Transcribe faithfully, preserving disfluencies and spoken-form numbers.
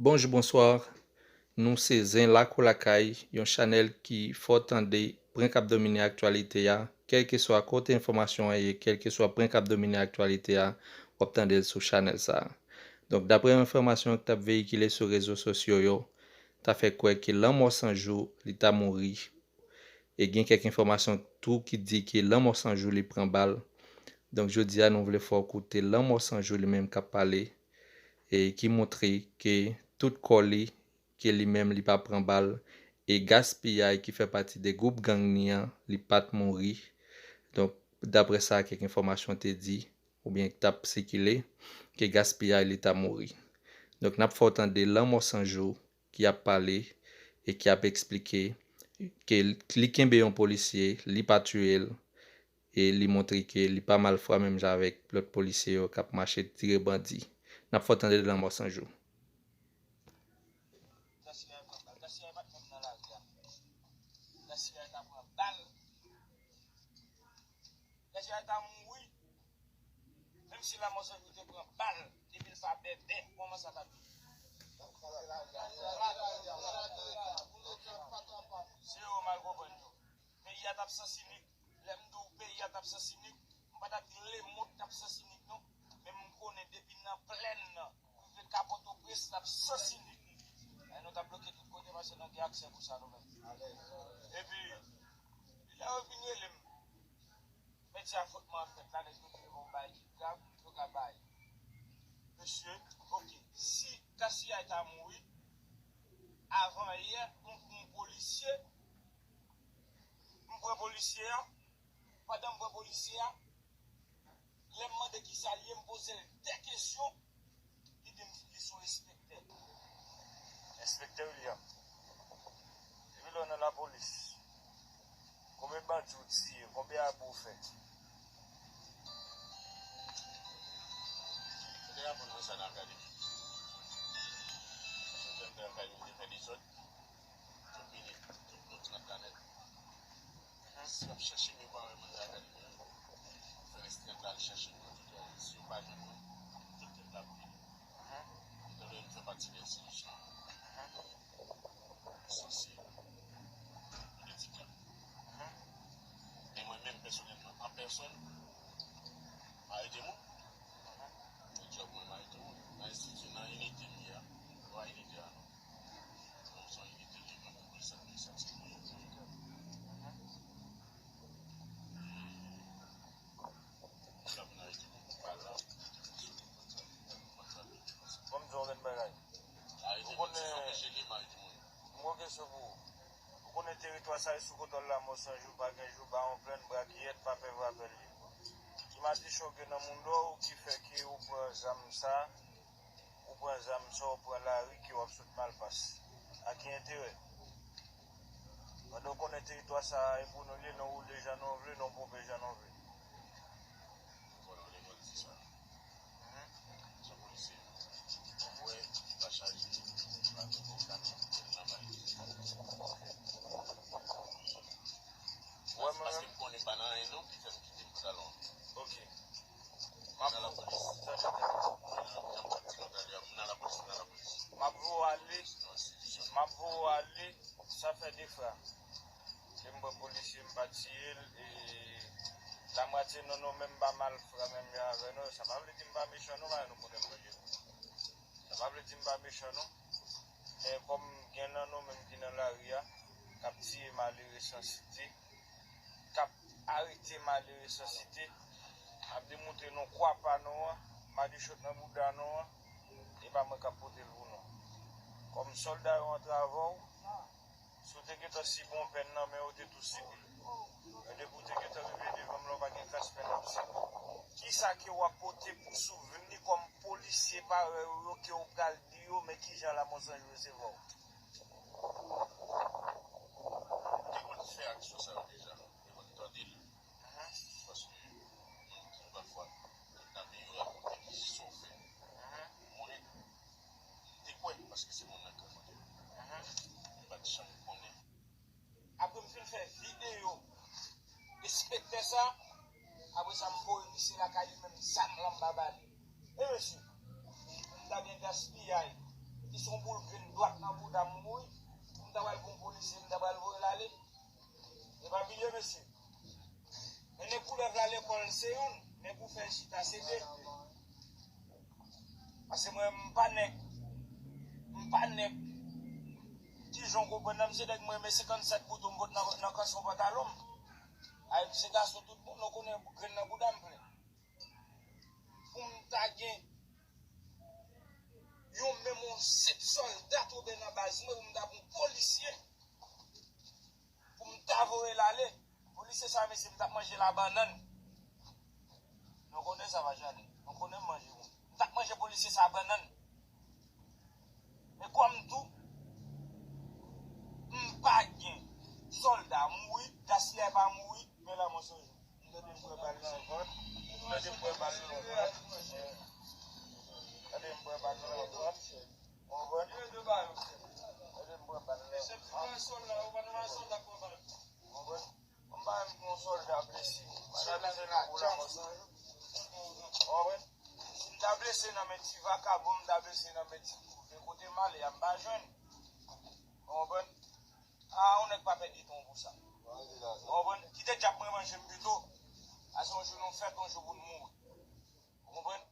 Bonjou, bonswa. Nou se Zen Lakou Lakay, yon chanèl ki fè w tande pwen k ap domine aktyalite a. Kèlkeswa kote enfòmasyon an ye, kèlkeswa pwen k ap domine aktyalite a, w ap tande l sou chanèl sa a. Donk, daprè enfòmasyon ki t ap veyikile sou rezo sosyo yo, ta fè kwè ke Lanmò San Jou, li ta mouri. E gen kèk enfòmasyon tou ki di ke Lanmò San Jou, li pran bal. Donk, jodi a, nou vle fè w koute Lanmò San Jou li menm k ap pale, e ki montre ke tout kò li, ke li menm li pa pran bal, e Gaspiyay ki fè pati de gwoup gang ni an, li pa t mouri. Donk, daprè sa kèk enfòmasyon te di, oubyen k t ap sikile, ke Gaspiyay li ta mouri. Donk, n ap fè w tande Lanmò San Jou ki ap pale e ki ap eksplike ke li kenbe yon polisye, li pa tiye l, e li montre ke li pa malfra menm jan avèk lòt polisye yo k ap mache tire bandi. N ap fè w tande Lanmò San Jou. Gaspiyay pran bal. Gaspiyay pa t menm nan lari a. Gaspiyay ta pran bal. Gaspiyay ta mouri. Menm si Lanmò San Jou te pran bal, depi l pa bèbè, kòman sa t ap ye? Se yo mal konprann yo. Peyi a t ap sansinik. Lè m di w peyi a t ap sansinik, m pa t ap di Lemond t ap sansinik non. Men m konnen depi nan plèn nan, rive ka Pòtoprens, l ap sansinik. E nou t ap bloke tout kote paske nou gen aksè pou sa nou menm. Epi, lè yo vin rele m, medya fwotman ap fèt la, nèg yo te leve yon bagay ki grav, yo ka bay. Mesye, oke, si Gaspiyay ta mouri, avan yè, m pran polisye, m pran polisye a, pandan m pran polisye a, lè m mande kisa l ye, m poze l de kesyon, li di m li se yon enspektè. Enspektè William, depi lè w nan lapolis, konbyen bandi w tiye, konbyen abi w fè? Ou te aprann mwen sa nan akademi. Sou tèm nan akademi, te fè dezòd. Tout minit, tout minit, trant kanèt. Si w ap chèche memwa mwen nan akademi an, fè rès trant la al chèche mwen tout lè. Si yo pa jwenn mwen, tout tèt la ap vini. Etan donne m fè pati de enstitisyon an, m sanse politik la. Men mwen menm pèsonèlman, an pèsòn, m arete moun. Nan djòb mwen, m arete moun. Nan enstiti, nan inite m ye a, nou pa inite a non. Nou se yon inite liv nan pwopozisyon administratif nou ye pou yo. Moun k ap nan ekip ou pa la, ou te konstwi pou konn sa, pou konn sa, pou konn sa. Bon, m di w yon grenn bagay. Ou konnen, m gen yon kesyon pou ou. Ou konnen teritwa sa e sou kontwòl Lanmò San Jou, pa gen jou, Bawon Plenn, Brakiyèt, pa pè vrapèl li. Ki madichon gen nan moudò w ki fè ke ou pran zam sa, ou pran zam sa, ou pran lari ke w ap sot Malpas. A ki enterè? Pandan w konnen teritwa sa a e pou nou li ye, non w woule jan nou vle, non w ponpe jan nou vle. Ou konnen w lekòl di sa. Mhm. Son polisye. Ou wè, pa chaje, pa twò kamyon, nan bay. Ou wè mwen menm? Paske m konnen pa nan anyen non ki fè m kite m pou t al anyen. Ok. M ap voye w ale, m ap voye w ale, sa fè de fwa ke m pran polisye, m pa tiye l, e lamwatye nan nou menm pa malfra menm jan avè nou, sa pa vle di m pa mechan non, paske nou konnen m manje kout. Sa pa vle di m pa mechan non, men kòm gen nan nou menm ki nan lari a, k ap tiye malere san site, k ap arete malere san site, ap demontre nou kwa pa nou an, madichon nan bouda nou an, e pa mwen k ap pote l pou nou. Kòm sòlda yo antre avè w, si w te gentan sibi yon pèn nan men yo, w te tou sibi l. Men depi w te gentan rive devan m la, w pa gen kras pèn w ap sibi. Kisa ke w ap pote pou souvni kòm polisye parèy ou yo ke w pral di yo, men kijan Lanmò San Jou resevwa w? M te konn fè aksyon sa yo deja. Te konn tande l. Paske moun ki pafwa nan peyi yo rakonte ki sa w fè. Mwen, m te kwè paske se moun nan k rakonte m. M pa t janm konnen. Apre m fin fè videyo enspektè sa, apre sa m voye misye lakay li menm zam lan m pa ba li. E mesye, m ta gen gaspiyay. Ki se yon boul grenn dwat nan bouda m mouri. M ta pral pran yon polisye, m ta pral voye l ale. E pa bliye, mesye. Men nèg koulèv la lekòl se youn, men pou fè l chita se de. Paske mwen, m pa nèg, m pa nèg, kijan w konprann nan, m se nèg mwen renmen senkannsèt bouton m pot nan, nan kanson pantalon m. Ay, m se gason tout moun, nou konnen grenn nan bouda m plen. Pou m ta gen yon menm yon senp sòlda tonbe nan baz mwen, pou m ta pran yon polisye, pou m ta voye l ale. Polisye sa, mesye, m t ap manje l a bannann. Nou konnen sa, pa Jane. Nou konnen m manje moun. M t ap manje polisye sa a bannann. Men kòm tou, m pa gen sòlda mouri, Gaspillay pa mouri, men la mò sonje. Tande m pran bal nan vant. Tande m pran bal nan vant. Tande m pran bal nan vant. Ou konprann? Tande m pran bal nan vant. Ou konprann? M pa menm gen yon sòlda blese. M pa ta bezwen pou la mò sonje. Ou konprann? Si m ta blese nan men ti vakabon, m ta blese nan men ti koute kote m ale a, m pa jwenn. Ou konprann? A, yon nèg pa pèdi tan pou sa. Ou konprann? Kite djab mwen manje m pito. Pase yon jou nou fèt, yon jou pou nou mouri. Ou konprann?